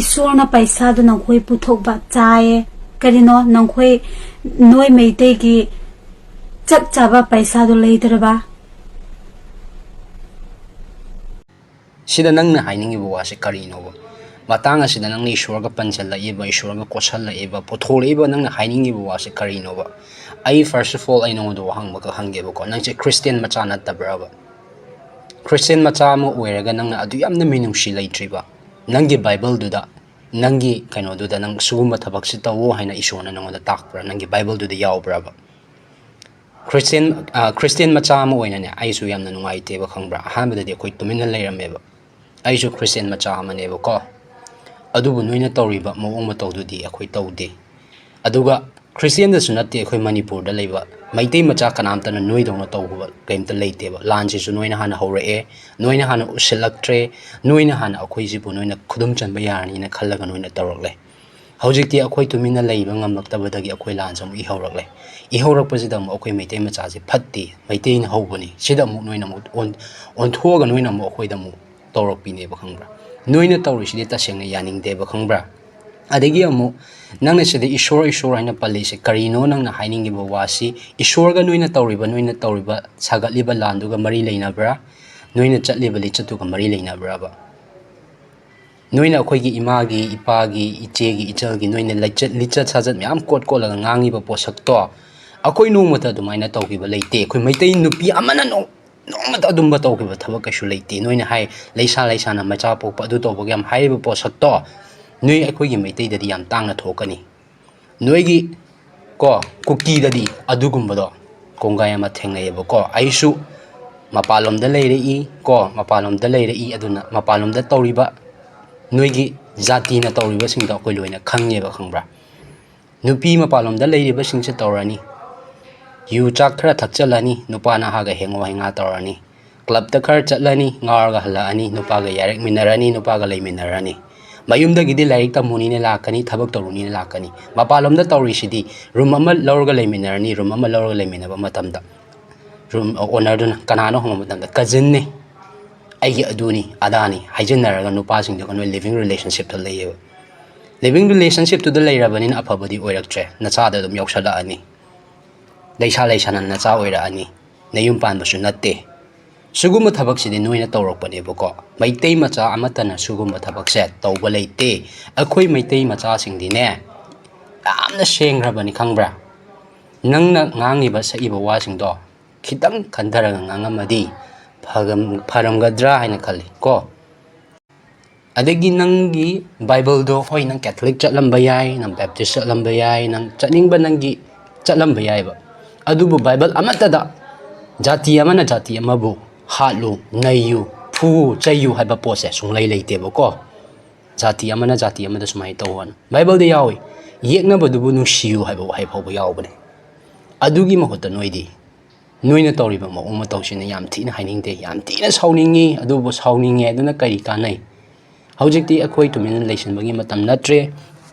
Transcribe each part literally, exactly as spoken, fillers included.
ꯏꯁꯣꯔꯅ ꯄꯩꯁꯥꯗꯨ ꯅꯈꯣꯏ ꯄꯨꯊꯣꯛꯄ ꯆꯥꯏꯌꯦ꯫ ꯀꯔꯤꯅꯣ ꯅꯈꯣꯏ, ꯅꯣꯏ ꯃꯩꯇꯩꯒꯤ ꯆꯞ ꯆꯥꯕ ꯄꯩꯁꯥꯗꯨ ꯂꯩꯇ꯭ꯔꯕ? ꯁꯤꯗ ꯅꯪꯅ ꯍꯥꯏꯅꯤꯡꯉꯤꯕ ꯋꯥꯁꯦ ꯀꯔꯤꯅꯣꯕ? ꯃꯇꯥꯡ ꯑꯁꯤꯗ ꯅꯪꯅ ꯏꯁꯣꯔꯒ ꯄꯟꯁꯤꯜꯂꯛꯏꯕ, ꯏꯁꯣꯔꯒ ꯀꯣꯠꯁꯜꯂꯛꯏꯕ, ꯄꯨꯊꯣꯔꯛꯏꯕ ꯅꯪꯅ ꯍꯥꯏꯅꯤꯡꯉꯤꯕ ꯋꯥꯁꯦ ꯀꯔꯤꯅꯣꯕ? ꯑꯩ first of all ꯑꯩ ꯅꯉꯣꯟꯗ ꯋꯥꯍꯪ ꯑꯃꯈꯛ ꯍꯪꯒꯦꯕꯀꯣ, ꯅꯪꯁꯦ ꯈ꯭ꯔꯤꯁꯇꯦꯟ ꯃꯆꯥ ꯅꯠꯇꯕ꯭ꯔꯕ? ꯈ꯭ꯔꯤꯁꯇꯦꯟ ꯃꯆꯥ ꯑꯃ ꯑꯣꯏꯔꯒ ꯅꯪꯅ ꯑꯗꯨ ꯌꯥꯝꯅ ꯃꯤꯅꯨꯡꯁꯤ ꯂꯩꯇ꯭ꯔꯤꯕ? ꯅꯪꯒꯤ ꯕꯥꯏꯕꯜꯗꯨꯗ, ꯅꯪꯒꯤ ꯀꯩꯅꯣꯗꯨꯗ ꯅꯪ ꯁꯤꯒꯨꯝꯕ ꯊꯕꯛꯁꯤ ꯇꯧꯋꯣ ꯍꯥꯏꯅ ꯏꯁꯣꯔꯅ ꯅꯉꯣꯟꯗ ꯇꯥꯛꯄ꯭ꯔꯥ? ꯅꯪꯒꯤ ꯕꯥꯏꯕꯜꯗꯨꯗ ꯌꯥꯎꯕ꯭ꯔꯕ? ꯈ꯭ꯔꯤꯁꯇꯦꯟ, ꯑ, ꯈ꯭ꯔꯤꯁꯇꯦꯟ ꯃꯆꯥ ꯑꯃ ꯑꯣꯏꯅꯅꯦ, ꯑꯩꯁꯨ ꯌꯥꯝꯅ ꯅꯨꯡꯉꯥꯏꯇꯦꯕ, ꯈꯪꯕ꯭ꯔꯥ? ꯑꯍꯥꯟꯕꯗꯗꯤ ꯑꯩꯈꯣꯏ ꯇꯨꯃꯤꯟꯅ ꯂꯩꯔꯝꯃꯦꯕ꯫ ꯑꯩꯁꯨ ꯈ꯭ꯔꯤꯁꯇꯦꯟ ꯃꯆꯥ ꯑꯃꯅꯦꯕꯀꯣ꯫ ꯑꯗꯨꯕꯨ ꯅꯣꯏꯅ ꯇꯧꯔꯤꯕ ꯃꯑꯣꯡ ꯃꯇꯧꯗꯨꯗꯤ ꯑꯩꯈꯣꯏ ꯇꯧꯗꯦ꯫ ꯑꯗꯨꯒ ꯈ꯭ꯔꯤꯁꯇꯦꯟꯗꯁꯨ ꯅꯠꯇꯦ, ꯑꯩꯈꯣꯏ ꯃꯅꯤꯄꯨꯔꯗ ꯂꯩꯕ ꯃꯩꯇꯩ ꯃꯆꯥ ꯀꯅꯥꯝꯇꯅ ꯅꯣꯏꯗꯧꯅ ꯇꯧꯕ ꯀꯩꯝꯇ ꯂꯩꯇꯦꯕ꯫ ꯂꯥꯟꯁꯤꯁꯨ ꯅꯣꯏꯅ ꯍꯥꯟꯅ ꯍꯧꯔꯛꯑꯦ, ꯅꯣꯏꯅ ꯍꯥꯟꯅ ꯎꯁꯤꯜꯂꯛꯇ꯭ꯔꯦ, ꯅꯣꯏꯅ ꯍꯥꯟꯅ ꯑꯩꯈꯣꯏꯁꯤꯕꯨ ꯅꯣꯏꯅ ꯈꯨꯗꯨꯝ ꯆꯟꯕ ꯌꯥꯔꯅꯤꯅ ꯈꯜꯂꯒ ꯅꯣꯏꯅ ꯇꯧꯔꯛꯂꯦ꯫ ꯍꯧꯖꯤꯛꯇꯤ ꯑꯩꯈꯣꯏ ꯇꯨꯃꯤꯟꯅ ꯂꯩꯕ ꯉꯝꯂꯛꯇꯕꯗꯒꯤ ꯑꯩꯈꯣꯏ ꯂꯥꯟꯁꯦ ꯑꯃꯨꯛ ꯏꯍꯧꯔꯛꯂꯦ꯫ ꯏꯍꯧꯔꯛꯄꯁꯤꯗ ꯑꯃꯨꯛ ꯑꯩꯈꯣꯏ ꯃꯩꯇꯩ ꯃꯆꯥꯁꯦ ꯐꯠꯇꯦ, ꯃꯩꯇꯩꯅ ꯍꯧꯕꯅꯤ, ꯁꯤꯗ ꯑꯃꯨꯛ ꯅꯣꯏꯅ ꯑꯃꯨꯛ ꯑꯣꯟ-, ꯑꯣꯟꯊꯣꯛꯑꯒ ꯅꯣꯏꯅ ꯑꯃꯨꯛ ꯑꯩꯈꯣꯏꯗ ꯑꯃꯨꯛ ꯇꯧꯔꯛꯄꯤꯅꯦꯕ, ꯈꯪꯕ꯭ꯔꯥ? ꯅꯣꯏꯅ ꯇꯧꯔꯤꯁꯤꯗꯤ ꯇꯁꯦꯡꯅ ꯌꯥꯅꯤꯡꯗꯦꯕ, ꯈꯪꯕ꯭ꯔꯥ? ꯑꯗꯒꯤ ꯑꯃꯨꯛ ꯅꯪꯅ ꯁꯤꯗ ꯏꯁꯣꯔ, ꯏꯁꯣꯔ ꯍꯥꯏꯅ ꯄꯜꯂꯤꯁꯦ ꯀꯔꯤꯅꯣ? ꯅꯪꯅ ꯍꯥꯏꯅꯤꯡꯉꯤꯕ ꯋꯥꯁꯤ ꯏꯁꯣꯔꯒ ꯅꯣꯏꯅ ꯇꯧꯔꯤꯕ, ꯅꯣꯏꯅ ꯇꯧꯔꯤꯕ ꯁꯥꯒꯠꯂꯤꯕ ꯂꯥꯟꯗꯨꯒ ꯃꯔꯤ ꯂꯩꯅꯕ꯭ꯔꯥ? ꯅꯣꯏꯅ ꯆꯠꯂꯤꯕ ꯂꯤꯆꯠꯇꯨꯒ ꯃꯔꯤ ꯂꯩꯅꯕ꯭ꯔꯕ? ꯅꯣꯏꯅ ꯑꯩꯈꯣꯏꯒꯤ ꯏꯃꯥꯒꯤ, ꯏꯄꯥꯒꯤ, ꯏꯆꯦꯒꯤ, ꯏꯆꯜꯒꯤ ꯅꯣꯏꯅ ꯂꯤꯆꯠ, ꯂꯤꯆꯠ ꯁꯥꯖꯠ ꯃꯌꯥꯝ ꯀꯣꯠ ꯀꯣꯠꯂꯒ ꯉꯥꯡꯉꯤꯕ ꯄꯣꯠꯁꯛꯇꯣ ꯑꯩꯈꯣꯏ ꯅꯣꯡꯃꯇ ꯑꯗꯨꯃꯥꯏꯅ ꯇꯧꯈꯤꯕ ꯂꯩꯇꯦ꯫ ꯑꯩꯈꯣꯏ ꯃꯩꯇꯩ ꯅꯨꯄꯤ ꯑꯃꯅ ꯅꯣꯡ-, ꯅꯣꯡꯃꯇ ꯑꯗꯨꯝꯕ ꯇꯧꯈꯤꯕ ꯊꯕꯛ ꯀꯩꯁꯨ ꯂꯩꯇꯦ꯫ ꯅꯣꯏꯅ ꯍꯥꯏ, ꯂꯩꯁꯥ ꯂꯩꯁꯥꯅ ꯃꯆꯥ ꯄꯣꯛꯄ, ꯑꯗꯨ ꯇꯧꯕꯒꯤ ꯌꯥꯝ ꯍꯥꯏꯔꯤꯕ ꯄꯣꯠꯁꯛꯇꯣ ꯅꯣꯏ ꯑꯩꯈꯣꯏꯒꯤ ꯃꯩꯇꯩꯗꯗꯤ ꯌꯥꯝ ꯇꯥꯡꯅ ꯊꯣꯛꯀꯅꯤ꯫ ꯅꯣꯏꯒꯤ ꯀꯣ, ꯀꯨꯀꯤꯗꯗꯤ ꯑꯗꯨꯒꯨꯝꯕꯗꯣ ꯀꯣꯡꯒꯥꯏ ꯑꯃ ꯊꯦꯡꯅꯩꯌꯦꯕꯀꯣ꯫ ꯑꯩꯁꯨ ꯃꯄꯥꯟꯂꯣꯝꯗ ꯂꯩꯔꯛꯏ ꯀꯣ, ꯃꯄꯥꯟꯂꯣꯝꯗ ꯂꯩꯔꯛꯏ꯫ ꯑꯗꯨꯅ ꯃꯄꯥꯟꯂꯣꯝꯗ ꯇꯧꯔꯤꯕ ꯅꯣꯏꯒꯤ ꯖꯥꯇꯤꯅ ꯇꯧꯔꯤꯕꯁꯤꯡꯗꯣ ꯑꯩꯈꯣꯏ ꯂꯣꯏꯅ ꯈꯪꯉꯦꯕ, ꯈꯪꯕ꯭ꯔꯥ? ꯅꯨꯄꯤ ꯃꯄꯥꯟꯂꯣꯝꯗ ꯂꯩꯔꯤꯕꯁꯤꯡꯁꯦ ꯇꯧꯔꯅꯤ, ꯌꯨ ꯆꯥꯛ ꯈꯔ ꯊꯛꯆꯜꯂꯅꯤ, ꯅꯨꯄꯥ ꯅꯍꯥꯒ ꯍꯦꯡꯉꯣ ꯍꯦꯡꯉꯥ ꯇꯧꯔꯅꯤ, ꯀ꯭ꯂꯕꯇ ꯈꯔ ꯆꯠꯂꯅꯤ, ꯉꯥꯎꯔꯒ ꯍꯜꯂꯛꯑꯅꯤ, ꯅꯨꯄꯥꯒ ꯌꯥꯔꯦꯛꯃꯤꯟꯅꯔꯅꯤ, ꯅꯨꯄꯥꯒ ꯂꯩꯃꯤꯟꯅꯔꯅꯤ꯫ ꯃꯌꯨꯝꯗꯒꯤꯗꯤ ꯂꯥꯏꯔꯤꯛ ꯇꯝꯃꯨꯅꯤꯅ ꯂꯥꯛꯀꯅꯤ, ꯊꯕꯛ ꯇꯧꯔꯨꯅꯤꯅ ꯂꯥꯛꯀꯅꯤ꯫ ꯃꯄꯥꯟꯂꯣꯝꯗ ꯇꯧꯔꯤꯁꯤꯗꯤ ꯔꯨꯝ ꯑꯃ ꯂꯧꯔꯒ ꯂꯩꯃꯤꯟꯅꯔꯅꯤ, ꯔꯨꯝ ꯑꯃ ꯂꯧꯔꯒ ꯂꯩꯃꯤꯟꯅꯕ ꯃꯇꯝꯗ ꯔꯨꯝ ꯑꯣꯅꯔꯗꯨꯅ ꯀꯅꯥꯅꯣ ꯍꯪꯕ ꯃꯇꯝꯗ ꯀꯖꯤꯟꯅꯤ꯫ ꯑꯩꯒꯤ ꯑꯗꯨꯅꯤ ꯑꯗꯥꯅꯤ ꯍꯥꯏꯖꯤꯟꯅꯔꯒ ꯅꯨꯄꯥꯁꯤꯡꯗꯨꯒ ꯅꯣꯏ living relationshipꯇ ꯂꯩꯌꯦꯕ꯫ Living relationshipꯇꯨꯗ ꯂꯩꯔꯕꯅꯤꯅ ꯑꯐꯕꯗꯤ ꯑꯣꯏꯔꯛꯇ꯭ꯔꯦ, ꯅꯆꯥꯗ ꯑꯗꯨꯝ ꯌꯥꯎꯁꯜꯂꯛꯑꯅꯤ, ꯂꯩꯁꯥ ꯂꯩꯁꯥꯅ ꯅꯆꯥ ꯑꯣꯏꯔꯛꯑꯅꯤ, ꯅꯌꯨꯝ ꯄꯥꯟꯕꯁꯨ ꯅꯠꯇꯦ꯫ ꯁꯤꯒꯨꯝꯕ ꯊꯕꯛꯁꯤꯗꯤ ꯅꯣꯏꯅ ꯇꯧꯔꯛꯄꯅꯦꯕꯀꯣ꯫ ꯃꯩꯇꯩ ꯃꯆꯥ ꯑꯃꯠꯇꯅ ꯁꯤꯒꯨꯝꯕ ꯊꯕꯛꯁꯦ ꯇꯧꯕ ꯂꯩꯇꯦ꯫ ꯑꯩꯈꯣꯏ ꯃꯩꯇꯩ ꯃꯆꯥꯁꯤꯡꯗꯤꯅꯦ ꯌꯥꯝꯅ ꯁꯦꯡꯈ꯭ꯔꯕꯅꯤ, ꯈꯪꯕ꯭ꯔꯥ? ꯅꯪꯅ ꯉꯥꯡꯉꯤꯕ ꯁꯛꯏꯕ ꯋꯥꯁꯤꯡꯗꯣ ꯈꯤꯇꯪ ꯈꯟꯊꯔꯒ ꯉꯥꯡꯉꯝꯃꯗꯤ ꯐꯒꯝ-, ꯐꯔꯝꯒꯗ꯭ꯔꯥ ꯍꯥꯏꯅ ꯈꯜꯂꯤ ꯀꯣ꯫ ꯑꯗꯒꯤ ꯅꯪꯒꯤ Bibleꯗꯣ, ꯍꯣꯏ, ꯅꯪ Catholic ꯆꯠꯂꯝꯕ ꯌꯥꯏ, ꯅꯪ Baptist ꯆꯠꯂꯝꯕ ꯌꯥꯏ, ꯅꯪ ꯆꯠꯅꯤꯡꯕ ꯅꯪꯒꯤ ꯆꯠꯂꯝꯕ ꯌꯥꯏꯕ, ꯑꯗꯨꯕꯨ Bible ꯑꯃꯠꯇꯗ ꯖꯥꯇꯤ ꯑꯃꯅ ꯖꯥꯇꯤ ꯑꯃꯕꯨ ꯍꯥꯠꯂꯨ, ꯅꯩꯌꯨ, ꯐꯨ, ꯆꯩꯌꯨ ꯍꯥꯏꯕ ꯄꯣꯠꯁꯦ ꯁꯨꯡꯂꯩ ꯂꯩꯇꯦꯕꯀꯣ꯫ ꯖꯥꯇꯤ ꯑꯃꯅ ꯖꯥꯇꯤ ꯑꯃꯗ ꯁꯨꯃꯥꯏꯅ ꯇꯧ ꯍꯥꯏꯅ Bibleꯗ ꯌꯥꯎꯏ꯫ "ꯌꯦꯛꯅꯕꯗꯨꯕꯨ ꯅꯨꯡꯁꯤꯌꯨ" ꯍꯥꯏꯕ ꯋꯥꯍꯩ ꯐꯥꯎꯕ ꯌꯥꯎꯕꯅꯦ꯫ ꯑꯗꯨꯒꯤ ꯃꯍꯨꯠꯇ ꯅꯣꯏꯗꯤ, ꯅꯣꯏꯅ ꯇꯧꯔꯤꯕ ꯃꯑꯣꯡ ꯃꯇꯧꯁꯤꯅ ꯌꯥꯝ ꯊꯤꯅ ꯍꯥꯏꯅꯤꯡꯗꯦ, ꯌꯥꯝ ꯊꯤꯅ ꯁꯥꯎꯅꯤꯡꯉꯤ꯫ ꯑꯗꯨꯕꯨ ꯁꯥꯎꯅꯤꯡꯉꯦ ꯑꯗꯨꯅ ꯀꯔꯤ ꯀꯥꯟꯅꯩ? ꯍꯧꯖꯤꯛꯇꯤ ꯑꯩꯈꯣꯏ ꯇꯨꯃꯤꯟꯅ ꯂꯩꯁꯤꯟꯕꯒꯤ ꯃꯇꯝ ꯅꯠꯇ꯭ꯔꯦ꯫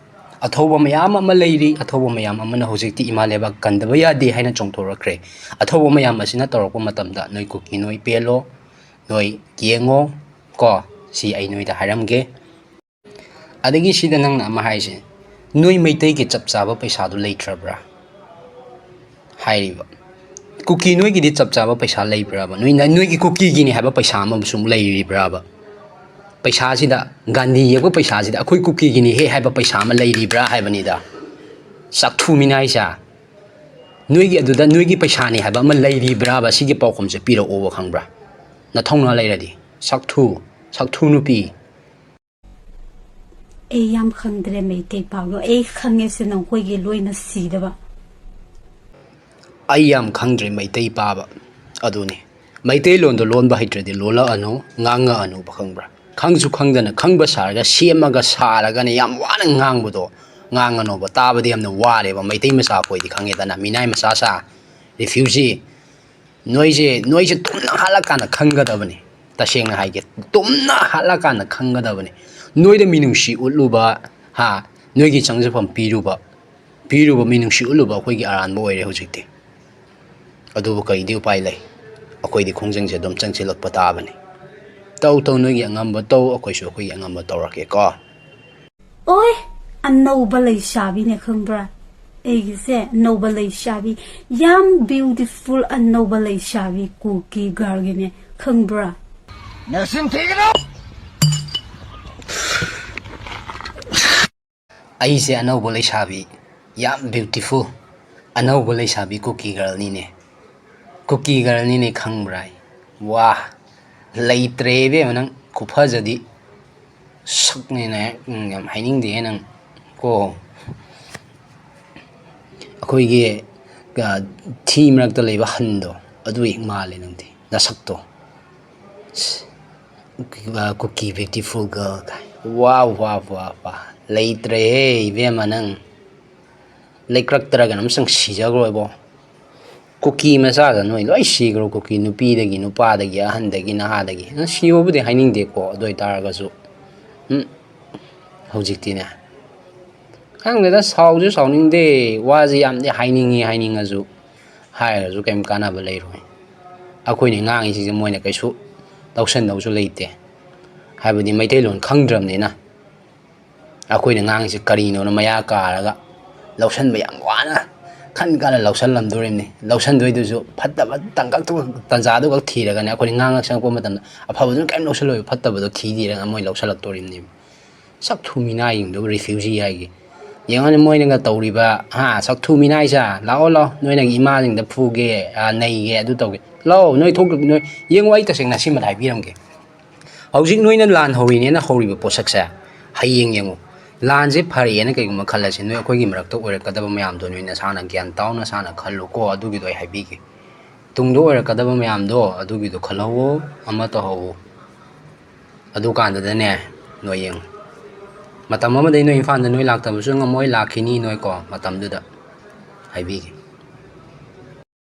ꯑꯊꯧꯕ ꯃꯌꯥꯝ ꯑꯃ ꯂꯩꯔꯤ꯫ ꯑꯊꯧꯕ ꯃꯌꯥꯝ ꯑꯃꯅ ꯍꯧꯖꯤꯛꯇꯤ ꯏꯃꯥ ꯂꯩꯕꯥꯛ ꯀꯟꯗꯕ ꯌꯥꯗꯦ ꯍꯥꯏꯅ ꯆꯣꯡꯊꯣꯔꯛꯈ꯭ꯔꯦ꯫ ꯑꯊꯧꯕ ꯃꯌꯥꯝ ꯑꯁꯤꯅ ꯇꯧꯔꯛꯄ ꯃꯇꯝꯗ ꯅꯣꯏ ꯀꯨꯀꯤ ꯅꯣꯏ ꯄꯦꯜꯂꯣ, ꯅꯣꯏ ꯌꯦꯡꯉꯣ ꯀꯣ꯫ ꯁꯤ ꯑꯩ ꯅꯣꯏꯗ ꯍꯥꯏꯔꯝꯒꯦ꯫ ꯑꯗꯒꯤ ꯁꯤꯗ ꯅꯪꯅ ꯑꯃ ꯍꯥꯏꯁꯦ, "ꯅꯣꯏ ꯃꯩꯇꯩꯒꯤ ꯆꯞ ꯆꯥꯕ ꯄꯩꯁꯥꯗꯨ ꯂꯩꯇ꯭ꯔꯕ꯭ꯔꯥ?" ꯍꯥꯏꯔꯤꯕ꯫ ꯀꯨꯀꯤ ꯅꯣꯏꯒꯤꯗꯤ ꯆꯞ ꯆꯥꯕ ꯄꯩꯁꯥ ꯂꯩꯕ꯭ꯔꯕ? ꯅꯣꯏꯅ, ꯅꯣꯏꯒꯤ ꯀꯨꯀꯤꯒꯤꯅꯤ ꯍꯥꯏꯕ ꯄꯩꯁꯥ ꯑꯃꯁꯨ ꯑꯃꯨꯛ ꯂꯩꯔꯤꯕ꯭ꯔꯕ? ꯄꯩꯁꯥꯁꯤꯗ, ꯒꯥꯟꯙꯤ ꯌꯦꯛꯄ ꯄꯩꯁꯥꯁꯤꯗ ꯑꯩꯈꯣꯏ ꯀꯨꯀꯤꯒꯤꯅꯤ ꯍꯦ ꯍꯥꯏꯕ ꯄꯩꯁꯥ ꯑꯃ ꯂꯩꯔꯤꯕ꯭ꯔꯥ ꯍꯥꯏꯕꯅꯤꯗ꯫ ꯆꯥꯛꯊꯨ ꯃꯤꯅꯥꯏꯁꯦ꯫ ꯅꯣꯏꯒꯤ ꯑꯗꯨꯗ ꯅꯣꯏꯒꯤ ꯄꯩꯁꯥꯅꯤ ꯍꯥꯏꯕ ꯑꯃ ꯂꯩꯔꯤꯕ꯭ꯔꯕ? ꯁꯤꯒꯤ ꯄꯥꯎꯈꯨꯝꯁꯦ ꯄꯤꯔꯛꯑꯣꯕ, ꯈꯪꯕ꯭ꯔꯥ? ꯅꯊꯧꯅꯥ ꯂꯩꯔꯗꯤ꯫ ꯁꯥꯛꯊꯨ, ꯁꯥꯛꯊꯨ ꯅꯨꯄꯤ꯫ ꯑꯩ ꯌꯥꯝ ꯈꯪꯗ꯭ꯔꯦ ꯃꯩꯇꯩ ꯄꯥꯎꯗꯣ꯫ ꯑꯩ ꯈꯪꯉꯦ ꯁꯤ ꯅꯈꯣꯏꯒꯤ ꯂꯣꯏꯅ ꯁꯤꯗꯕ꯫ ꯑꯩ ꯌꯥꯝ ꯈꯪꯗ꯭ꯔꯦ ꯃꯩꯇꯩ ꯄꯥꯕ꯫ ꯑꯗꯨꯅꯤ꯫ ꯃꯩꯇꯩꯂꯣꯟꯗꯣ ꯂꯣꯟꯕ ꯍꯩꯇ꯭ꯔꯗꯤ ꯂꯣꯜꯂꯛꯑꯅꯨ, ꯉꯥꯡꯉꯛꯑꯅꯨꯕ, ꯈꯪꯕ꯭ꯔꯥ? ꯈꯪꯁꯨ ꯈꯪꯗꯅ ꯈꯪꯕ ꯁꯥꯔꯒ ꯁꯦꯝꯃꯒ ꯁꯥꯔꯒꯅꯦ ꯌꯥꯝ ꯋꯥꯅ ꯉꯥꯡꯕꯗꯣ ꯉꯥꯡꯉꯅꯣꯕ꯫ ꯇꯥꯕꯗꯤ ꯌꯥꯝꯅ ꯋꯥꯔꯦꯕ ꯃꯩꯇꯩ ꯃꯆꯥ ꯑꯩꯈꯣꯏꯗꯤ, ꯈꯪꯉꯦꯗꯅ, ꯃꯤꯅꯥꯏ ꯃꯆꯥ ꯁꯥ, refugee꯫ ꯅꯣꯏꯁꯦ, ꯅꯣꯏꯁꯦ ꯇꯨꯝꯅ ꯍꯥꯠꯂꯀꯥꯟꯗ ꯈꯪꯒꯗꯕꯅꯤ꯫ ꯇꯁꯦꯡꯅ ꯍꯥꯏꯒꯦ, ꯇꯨꯝꯅ ꯍꯥꯠꯂꯀꯥꯟꯗ ꯈꯪꯒꯗꯕꯅꯤ꯫ ꯅꯣꯏꯗ ꯃꯤꯅꯨꯡꯁꯤ ꯎꯠꯂꯨꯕ, ꯍꯥ, ꯅꯣꯏꯒꯤ ꯆꯪꯖꯐꯝ ꯄꯤꯔꯨꯕ, ꯄꯤꯔꯨꯕ ꯃꯤꯅꯨꯡꯁꯤ ꯎꯠꯂꯨꯕ ꯑꯩꯈꯣꯏꯒꯤ ꯑꯔꯥꯟꯕ ꯑꯣꯏꯔꯦ ꯍꯧꯖꯤꯛꯇꯤ꯫ ꯑꯗꯨꯕꯨ ꯀꯔꯤꯗꯤ ꯎꯄꯥꯏ ꯂꯩ? ꯑꯩꯈꯣꯏꯗꯤ ꯈꯣꯡꯖꯪꯁꯦ ꯑꯗꯨꯝ ꯆꯪꯁꯤꯜꯂꯛꯄ ꯇꯥꯕꯅꯤ꯫ ꯇꯧ ꯇꯧ, ꯅꯣꯏꯒꯤ ꯑꯉꯝꯕ ꯇꯧ, ꯑꯩꯈꯣꯏꯁꯨ ꯑꯩꯈꯣꯏꯒꯤ ꯑꯉꯝꯕ ꯇꯧꯔꯛꯀꯦꯀꯣ꯫ ꯑꯣꯏ, ꯑꯅꯧꯕ ꯂꯩꯁꯥꯕꯤꯅꯦ ꯈꯪꯕ꯭ꯔꯥ? ꯑꯩꯒꯤꯁꯦ ꯑꯅꯧꯕ ꯂꯩꯁꯥꯕꯤ, ꯌꯥꯝ beautiful ꯑꯅꯧꯕ ꯂꯩꯁꯥꯕꯤ ꯀꯨꯀꯤ girlꯒꯤꯅꯦ ꯈꯪꯕ꯭ꯔꯥ? ꯅꯆꯤꯟ ꯊꯤꯒꯅꯨ! ꯑꯩꯁꯦ ꯑꯅꯧꯕ ꯂꯩꯁꯥꯕꯤ, ꯌꯥꯝ beautiful ꯑꯅꯧꯕ ꯂꯩꯁꯥꯕꯤ ꯀꯨꯀꯤ girlꯅꯤꯅꯦ꯫ ꯀꯨꯀꯤ girlꯅꯤꯅꯦ ꯈꯪꯕ꯭ꯔꯥ? ꯋꯥ, ꯂꯩꯇ꯭ꯔꯦ ꯏꯕꯦꯝꯃ, ꯅꯪ ꯈꯨꯐꯖꯗꯤ꯫ ꯁꯛꯅꯦꯅ ꯍꯦꯛ, ꯎꯝ, ꯌꯥꯝ ꯍꯥꯏꯅꯤꯡꯗꯦꯍꯦ ꯅꯪ ꯀꯣ꯫ ꯑꯩꯈꯣꯏꯒꯤ, ꯑ, ꯊꯤ ꯃꯔꯛꯇ ꯂꯩꯕ ꯍꯟꯗꯣ, ꯑꯗꯨ ꯍꯦꯛ ꯃꯥꯜꯂꯦ ꯅꯪꯗꯤ, ꯅꯁꯛꯇꯣ꯫ ꯑ, ꯀꯨꯀꯤ beautiful girl ꯀꯥꯏ꯫ ꯋꯥ, ꯋꯥ, ꯋꯥ, ꯋꯥ꯫ ꯂꯩꯇ꯭ꯔꯦꯍꯦ ꯏꯕꯦꯝꯃ ꯅꯪ꯫ ꯂꯩꯀ꯭ꯔꯛꯇꯔ ꯀꯩꯅꯣꯝ ꯆꯪ ꯁꯤꯖꯈ꯭ꯔꯣ ꯏꯕꯣ꯫ ꯀꯨꯀꯤ ꯃꯆꯥꯗ ꯅꯣꯏ ꯂꯣꯏ ꯁꯤꯈ꯭ꯔꯣ, ꯀꯨꯀꯤ ꯅꯨꯄꯤꯗꯒꯤ, ꯅꯨꯄꯥꯗꯒꯤ, ꯑꯍꯟꯗꯒꯤ, ꯅꯍꯥꯗꯒꯤ꯫ ꯑ, ꯁꯤꯌꯣꯕꯨꯗꯤ ꯍꯥꯏꯅꯤꯡꯗꯦꯀꯣ, ꯑꯗꯨ ꯑꯣꯏꯇꯥꯔꯒꯁꯨ, ꯎꯝ, ꯍꯧꯖꯤꯛꯇꯤꯅꯦ, ꯈꯪꯗꯦꯗ, ꯁꯥꯎꯁꯨ ꯁꯥꯎꯅꯤꯡꯗꯦ, ꯋꯥꯁꯦ ꯌꯥꯝꯗꯤ ꯍꯥꯏꯅꯤꯡꯉꯤ, ꯍꯥꯏꯅꯤꯡꯉꯁꯨ, ꯍꯥꯏꯔꯁꯨ ꯀꯩꯝ ꯀꯥꯟꯅꯕ ꯂꯩꯔꯣꯏ꯫ ꯑꯩꯈꯣꯏꯅ ꯉꯥꯡꯉꯤꯁꯤꯡꯁꯦ ꯃꯣꯏꯅ ꯀꯩꯁꯨ ꯂꯧꯁꯟꯗꯧꯁꯨ ꯂꯩꯇꯦ, ꯍꯥꯏꯕꯗꯤ ꯃꯩꯇꯩꯂꯣꯟ ꯈꯪꯗ꯭ꯔꯕꯅꯤꯅ꯫ ꯑꯩꯈꯣꯏꯅ ꯉꯥꯡꯉꯤꯁꯦ ꯀꯔꯤꯅꯣꯅ ꯃꯌꯥ ꯀꯥꯔꯒ ꯂꯧꯁꯟꯕ ꯌꯥꯝ ꯋꯥꯅ ꯈꯟ ꯀꯥꯟꯗ ꯂꯧꯁꯜꯂꯝꯗꯣꯔꯤꯕꯅꯤ꯫ ꯂꯧꯁꯟꯗꯣꯏꯗꯨꯁꯨ ꯐꯠꯇꯕ ꯇꯥꯡꯀꯛꯇꯨ, ꯇꯥꯟꯖꯥꯗꯨ ꯈꯛ ꯊꯤꯔꯒꯅꯦ ꯑꯩꯈꯣꯏꯅ ꯉꯥꯡꯉꯛ ꯁꯪꯉꯛꯄ ꯃꯇꯝꯗ ꯑꯐꯕꯗꯨꯅ ꯀꯔꯤꯝ ꯂꯧꯁꯜꯂꯣꯏꯕ, ꯐꯠꯇꯕꯗꯣ ꯊꯤ ꯊꯤꯔꯒ ꯃꯣꯏ ꯂꯧꯁꯜꯂꯛꯇꯣꯔꯤꯕꯅꯦꯕ꯫ ꯁꯛ ꯊꯨ ꯃꯤꯅꯥꯏꯁꯤꯡꯗꯨꯕꯨ refugee ꯍꯥꯏꯒꯤ꯫ ꯌꯦꯡꯉꯣꯅꯦ ꯃꯣꯏꯅꯒ ꯇꯧꯔꯤꯕ, ꯍꯥ, ꯁꯛ ꯊꯨ ꯃꯤꯅꯥꯏꯁꯦ, ꯂꯥꯛꯑꯣ ꯂꯥꯛꯑꯣ, ꯅꯣꯏꯅꯒ ꯏꯃꯥꯁꯤꯡꯗ ꯐꯨꯒꯦ, ꯑ, ꯅꯩꯒꯦ, ꯑꯗꯨ ꯇꯧꯒꯦ꯫ ꯂꯥꯛꯑꯣ, ꯅꯣꯏ ꯊꯣꯛ-, ꯅꯣꯏ ꯌꯦꯡꯉꯣ, ꯑꯩ ꯇꯁꯦꯡꯅ ꯑꯁꯤꯃꯗ ꯍꯥꯏꯕꯤꯔꯝꯒꯦ꯫ ꯍꯧꯖꯤꯛ ꯅꯣꯏꯅ ꯂꯥꯟ ꯍꯧꯔꯤꯅꯦꯅ ꯍꯧꯔꯤꯕ ꯄꯣꯠꯁꯛꯁꯦ, ꯍꯌꯦꯡ ꯌꯦꯡꯉꯨ, ꯂꯥꯟꯁꯦ ꯐꯔꯦꯅ ꯀꯩꯒꯨꯝꯕ ꯈꯜꯂꯁꯤ, ꯅꯣꯏ ꯑꯩꯈꯣꯏꯒꯤ ꯃꯔꯛꯇ ꯑꯣꯏꯔꯛꯀꯗꯕ ꯃꯌꯥꯝꯗꯣ ꯅꯣꯏ ꯅꯁꯥꯅ ꯒ꯭ꯌꯥꯟ ꯇꯥꯎ, ꯅꯁꯥꯅ ꯈꯜꯂꯨꯀꯣ, ꯑꯗꯨꯒꯤꯗꯣ ꯑꯩ ꯍꯥꯏꯕꯤꯒꯦ꯫ ꯇꯨꯡꯗ ꯑꯣꯏꯔꯛꯀꯗꯕ ꯃꯌꯥꯝꯗꯣ ꯑꯗꯨꯒꯤꯗꯣ ꯈꯜꯍꯧꯋꯣ, ꯑꯃ ꯇꯧꯍꯧꯋꯣ꯫ ꯑꯗꯨꯀꯥꯟꯗꯨꯗꯅꯦ, ꯅꯣꯏ ꯌꯦꯡꯉꯨ, ꯃꯇꯝ ꯑꯃꯗꯩ ꯅꯣꯏ ꯏꯝꯐꯥꯜꯗ ꯅꯣꯏ ꯂꯥꯛꯇꯕꯁꯨ ꯉꯝꯃꯣꯏ, ꯂꯥꯛꯈꯤꯅꯤ ꯅꯣꯏꯀꯣ, ꯃꯇꯝꯗꯨꯗ ꯍꯥꯏꯕꯤꯒꯦ꯫